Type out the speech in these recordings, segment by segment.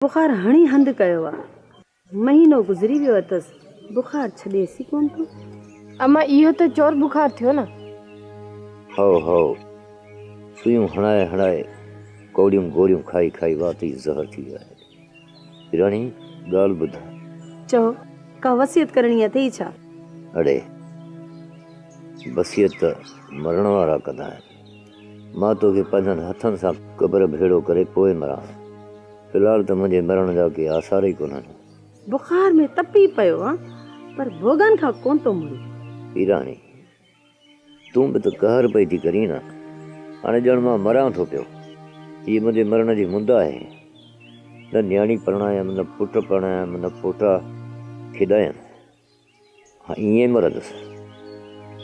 بخار هڻي هنڌ ڪيو آ. مهينو گذري ويو اٿس، بخار ڇڏيس ئي ڪونه ٿو. اما اهو ته چور بخار ٿيو نه. هائو هائو، سوئيون هڻائي هڻائي، ڪوڙيون گوريون کائي کائي وات ئي زهر ٿي ويو آهي. پيراڻي، ڳالهه ٻڌ. چئو، ڪا وصيت ڪرڻي اٿئي ڇا؟ اڙي، وصيت ته مرڻ وارا ڪندا آهن. مان توکي پنهنجن هٿن سان قبر ڀيڙو ڪري پوء مران. في الحال ته منهنجي مرڻ جا ڪي آثار ئي ڪونهن. بخار ۾ تپي پيو آن، پر ڀوڳن کان ڪونه ٿو مڙين. پيراڻي، تون به ته قهر پئي ٿي ڪرين نه. هاڻي ڄڻ مان مران ٿو پيو. هيء منهنجي مرڻ جي مند آهي. نه نياڻي پرڻايم، نه پٽ پرڻايم، نه پوٽا کيڏايم. ها ائين ئي مرندس.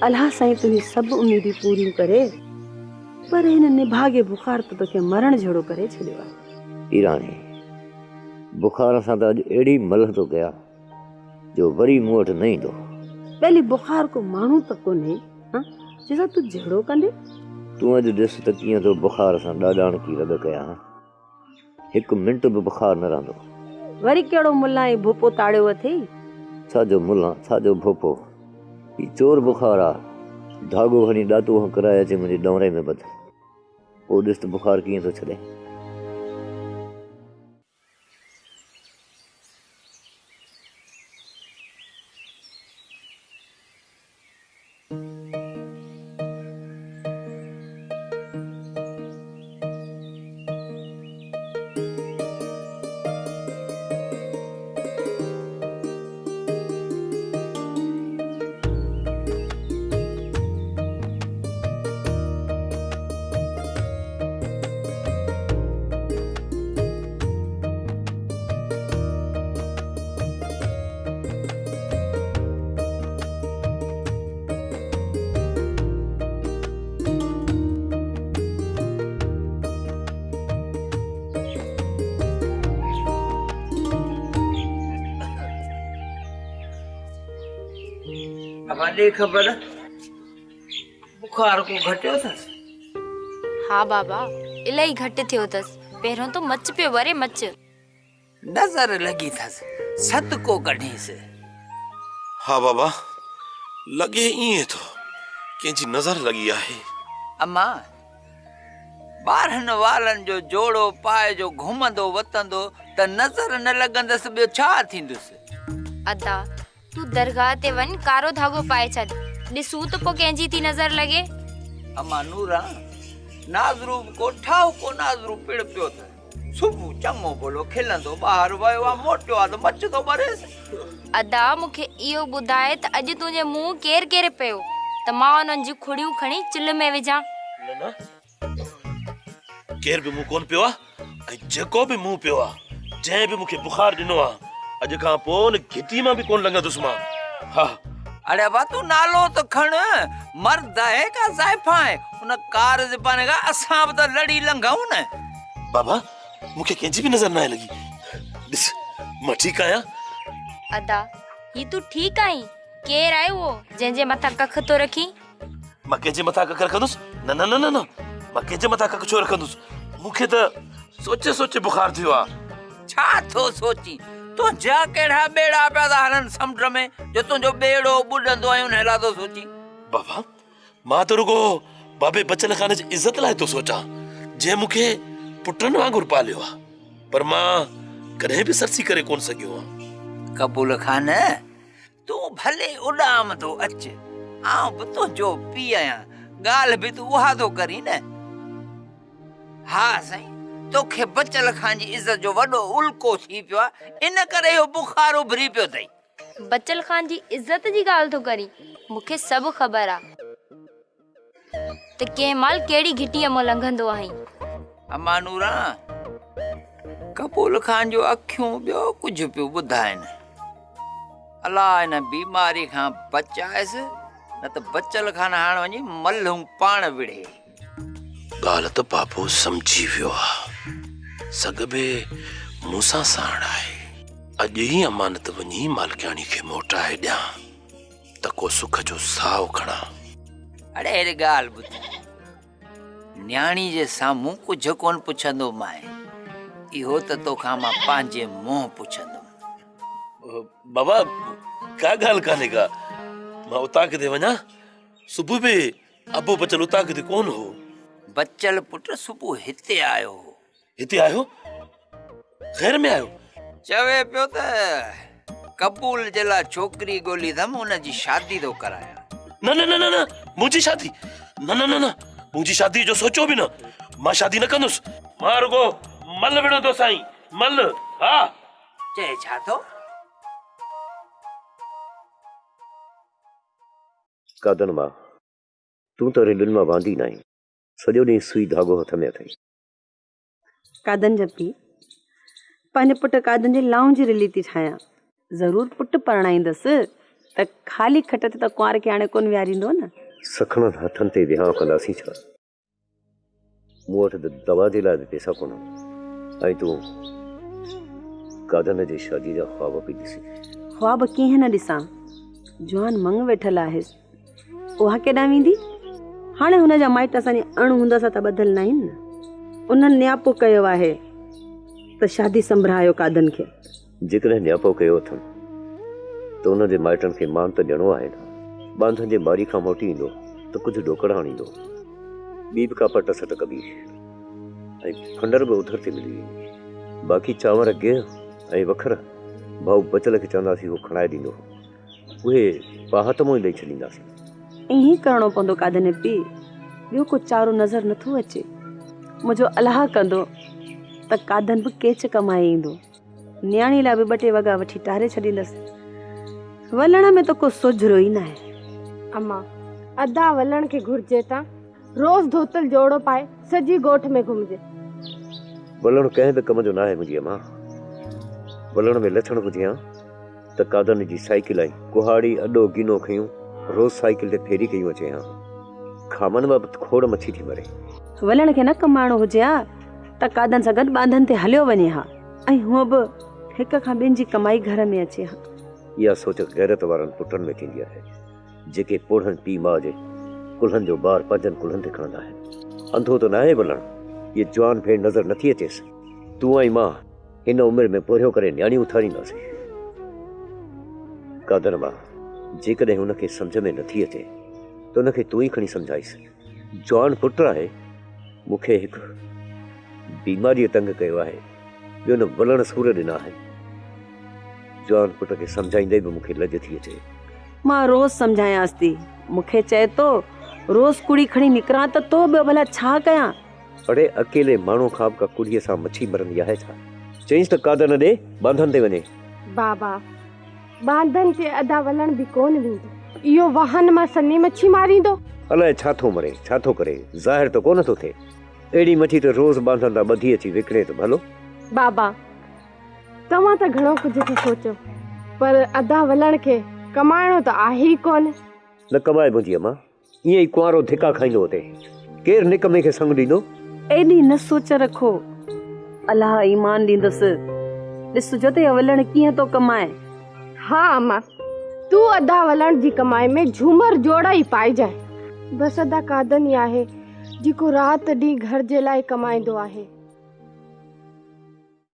الله سائين تنهنجون سڀ اميدون پوريون ڪري پر هن نڀاڳي بخار ته توکي مرڻ جهڙو ڪري ڇڏيو آهي. ايراڻي، بخار سان ته اڄ اهڙي ملهه ٿو ڪيان جو وري مون وٽ نه ايندو. ٻيلي بخار ڪو ماڻهو ته ڪونهي ها جنهن سان تون جهيڙو ڪندين. تون اڄ ڏس ته ڪيئن ٿو بخار سان ڏاڏاڻڪي رڳ ڪيان. هڪ منٽ به بخار نه رهندو. وري ڪهڙو ملان ۽ ڀوپو تاڙيو اٿئي؟ ڇا جو ملان، ڇا جو ڀوپو. هي چور بخار آ. ڌاڳو هڻي ڏاتو هنڪرائي اچي منهنجي ڏونري ۾ ٻڌ. پوء ڏس ته بخار ڪيئن ٿو ڇڏي. ابا ڏي خبر بخار ڪو گهٽيو اٿس؟ ها بابا الائي گهٽ ٿيو اٿس پهريون ته مچ پيو وري مچ. نظر لڳي ٿس، صدقو ڪڍيس. ها بابا، لڳي ائين ٿو، ڪنهن جي نظر لڳي آهي. اما، 12 والن جو جوڙو پائي جو گهمندو وتندو ته نظر نه لڳندس ٻيو ڇا ٿيندس. ادا، تون درگاهه تي وڃ ڪارو ڌاڳو پائي ڇڏ، ڏسون ته پوء ڪنهن جي ٿي نظر لڳي. اما نوران، ناظرو به ڪو ٺاهوڪو ناظرو پڻ پيو اٿس. صبح چڱو ڀلو کلندو ٻاهر ويو آ، موٽيو آ ته مچ ٿو ٻريس. ادا مون کي اهو ٻڌاء ته اڄ تنهنجي منهن ڪير ڪير پيو ته مان انهن جون کڙيون کڻي چلهه ۾ وجهان. نه نه ڪير به منهن ڪونه پيو آ ۽ جيڪو به منهن پيو آ، جنهن به مون کي بخار ڏنو آ، اڄ کان پوء ان گهٽي مان به ڪونه لنگهندس مان. ها. اڙي ابا تون نالو ته کڻ، مرد آهي ڪا زائفان آهي، ان ڪار زباني کان اسان به ته لڙي لنگهون نه. بابا مون کي ڪنهن جي به نظر ناهي لڳي، ڏس مان ٺيڪ آهيان. ادا هي تون ٺيڪ آهين، ڪير آهي اهو جنهن جي مٿان ڪک ٿو رکين؟ مان ڪنهن جي مٿان ڪک رکندس؟ نه نه نه نه مان ڪنهن جي مٿان ڪک ڇو رکندس؟ مون کي ته سوچي سوچي بخار ٿيو آ. ڇا ٿو سوچين؟ تنهنجا ڪهڙا ٻيڙا پيا ٿا هلن سمنڊ ۾ جو تنهنجو ٻيڙو ٻڏندو ۽ انهي لاء ٿو سوچين؟ بابا مان ته رڳو بابي بچل خان جي عزت لاء ٿو سوچان جنهن مون کي پٽن وانگر پاليو آ پر مان ڪڏهن به سرسي ڪري ڪونه سگهيو آهيان. قبول خان تون ڀلي اڏامندو اچ، آئون به تنهنجو پيء آهيان، ڳالهه به تون اها ٿو ڪرين نه؟ ها سائين، توکي بچل خان جي عزت جو وڏو الڪو ٿي پيو آهي، ان ڪري اهو بخار اڀري پيو اٿئي. بچل خان جي عزت جي ڳالهه ٿو ڪرين، مون کي سڀ خبر آ ته ڪنهن مهل ڪهڙي گهٽيء مان لنگهندو آهين. امان نوران، قبول خان جون اکيون ٻيو ڪجهه پيون ٻڌائين. الله هن بيماري کان بچائيس، نه ته بچل خان هاڻ وڃي ملهون پاڻ وڙهي. ڳالهه ته بابو سمجهي ويو آ. سڳ به مون سان ساڻ آهي. اڄ ئي امانت وڃي مالڪياڻي کي موٽائي ڏيان ته ڪو سک جو ساهه کڻان. اڙي هيڏي ڳالهه ٻڌ. نياڻي جي سامهون ڪجهه ڪونه پڇندومانء. اهو ته توکان مان پنهنجي منهن پڇندم. بابا ڪا ڳالهه ڪانهي ڪا، مان اتان ڪٿي وڃان، صبح به ابو بچل اتان ڪٿي ڪونه هو. بچل پٽ صبح هتي آيو هو. هتي آيو؟ خير ۾ آيو؟ چوي پيو ته قبول جي لاء ڇوڪري ڳولي اٿم، ان جي شادي ٿو ڪرايان. نه نه نه نه منهنجي شادي نه نه نه نه منهنجي شادي جو سوچيو به نه، مان شادي نه ڪندس. مان رڳو مل وڙهندو سائين مل ها. چئي ڇا ٿو؟ قادن ماء، تون ته رلين مان واندي ناهين، سڄو ڏينهن سوئي ڌاڳو هٿ ۾ اٿئي. قادن جا پيء، پنهنجي پٽ قادن جي لائون جي رلي ٿي ٺاهيان. ضرور پٽ پرڻائيندس ته خالي کٽ تي ته ڪنوار کي هاڻي ڪونه ويهاريندو نه. سکڻن هٿن تي وهانء ڪنداسين ڇا؟ مون وٽ ته دوا جي لاء به پيسا ڪونهن ۽ تون قادن جي شادي جا خواب پئي ڏسين. خواب ڪيئن نه ڏسان، جوان مڱ ويٺل آهيس، اها ڪيڏانهن ويندي؟ هاڻي هن جا مائٽ اسان جي اڻ هوند سان ته ٻڌل ناهن نه. انهن نياپو ڪيو آهي ته شادي سنڀرايو قادن کي. جيڪڏهن نياپو ڪيو اٿن ته انهن جي مائٽن کي مان ته ڏيڻو آهي نه. ٻانڌن جي ماري کان موٽي ايندو ته ڪجهه ڏوڪڙ آڻيندو. ٻي به ڪا پٽ سٽ ڪبي ۽ ڦنڊر به اوڌر تي ملي ويندي. باقي چانور، گيهه ۽ وکر ڀائو بچل کي چونداسين هو کڻائي ڏيندو. اهي پاهت مون ئي ڏئي ڇڏينداسين. ائين ئي ڪرڻو پوندو قادن پيء، ٻيو ڪو چارو نظر نٿو اچي. منهنجو الله ڪندو ته قادن به ڪيچ ڪمائي ايندو. نياڻي لاء به ٻه ٽي وڳا وٺي ٽاري ڇڏيندس. ولڻ ۾ ته ڪو سوجهرو ئي ناهي. اما، ادا ولڻ کي گهرجي ته روز ڌوتل جوڙو پائي سڄي ڳوٺ ۾ گهمجي. ولڻ ڪنهن به ڪم جو ناهي منهنجي اما. ولڻ ۾ لڇڻ هجي ها ته قادن جي سائيڪل ۽ ڪهاڙي، اڏو، گينو کنيون روز سائيڪل تي ڦيري ڪيون اچي ها. کامن بابت کوڙ مڇي ٿي مري. ولڻ کي نه ڪمائڻو هجي ها ته قادن سان گڏ ٻانڌن تي هليو وڃي ها ۽ هونء به هڪ کان ٻن جي ڪمائي گهر ۾ اچي ها. اها سوچ غيرت وارن پٽن ۾ ٿيندي آهي، جيڪي پوڙهن پيء ماء جي ڪلهن جو بار پنهنجن ڪلهن تي کڻندا آهن. انڌو ته ناهي ولڻ، هيء جوان ڀيڻ نظر نٿي اچيس. تون ۽ مان هن عمر ۾ پورهيو ڪري نياڻي اٿارينداسين. قادر ماء، جيڪڏهن هن کي سمجهه ۾ نٿي اچي ته ان کي تون ئي کڻي سمجهائيس. جوان پٽ آهي، مون کي هڪ بيماريء تنگ ڪيو آهي، ٻيو نه ولڻ سور ڏنا آهن. جوان پٽ کي سمجهائيندي به مون کي لڄ ٿي اچي. مان روز سمجهايانس ٿي. مون کي چئي ٿو، روز ڪڙي کڻي نڪران ته ٿو، ٻيو ڀلا ڇا ڪيان؟ اڙي اڪيلي ماڻهو کان به ڪا ڪڙهيء سان مڇي مرندي آهي ڇا؟ چئينس ته قادر نه ڏي، ٻانڌن تي وڃي. بابا، ٻانڌن تي ادا ولڻ به ڪونه ويندو. اهو واهن مان سنهي مڇي ماريندو. الائي ڇا ٿو مري، ڇا ٿو ڪري، ظاهر ته ڪونه ٿو ٿئي. اهڙي مڇي ته روز ٻانڌن تان ٻڌي اچي وڪڻي ته ڀلو. بابا، توهان ته گهڻو ڪجهه ٿا سوچو، پر ادا ولڻ کي ڪمائڻو ته آهي ئي ڪونه. نه ڪمائي منهنجي امان، ائين ئي ڪنوارو ڌڪا کائيندو اتي. ڪير نڪمي کي سڱ ڏيندو؟ ايڏي نه سوچ رکو. الله ايمان ڏيندس. ڏسجو ته اهو ولڻ ڪيئن ٿو ڪمائي. ها اما، تون ادا ولڻ جي ڪمائي ۾ جهومر جوڙا ئي پائجانء. بس ادا قادن ئي آهي، جيڪو رات ڏينهن گهر جي لاء ڪمائيندو آهي.